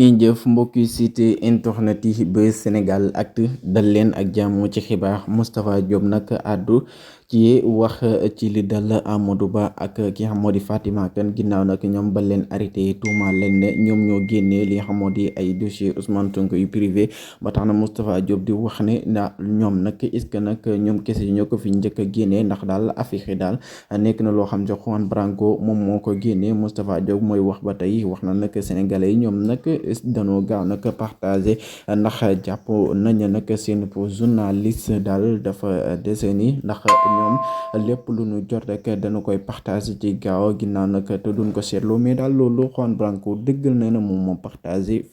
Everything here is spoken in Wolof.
ngeen jëf mbokki site internet yi Buzz Sénégal Actu dal leen ak jàmm ci xibaar. Moustapha Diop nag àddu ci wax ci li dal Amadou Ba ak ki nga xam moo di Fatima Kane ginnaaw nag ñoom ba leen arrêté tuumaal leen ne ñoom ñoo génnee li nga xam moo di ay dossier Ousmane Sonko yu privé ba tax na Moustapha Diop di wax ne na ñoom nag est-ce que nag ñoom kese ñoo ko fi njëkk a génnee ndax daal affiche daal nekk na loo xam ne Juan Branco moom moo ko génnee. Moustapha Diop mooy wax ba tey wax na nag sénégalais yi ñoom nag danoo gaaw nag partagé ndax jàpp nañ nag seen journaliste daal dafa deseni ndax ñoom lépp lu ñu jot rek dana koy partagé ci gaaw ginnaaw nag te duñ ko seetlu mais daal loolu Juan Branco dëggal na ne moom moo partagé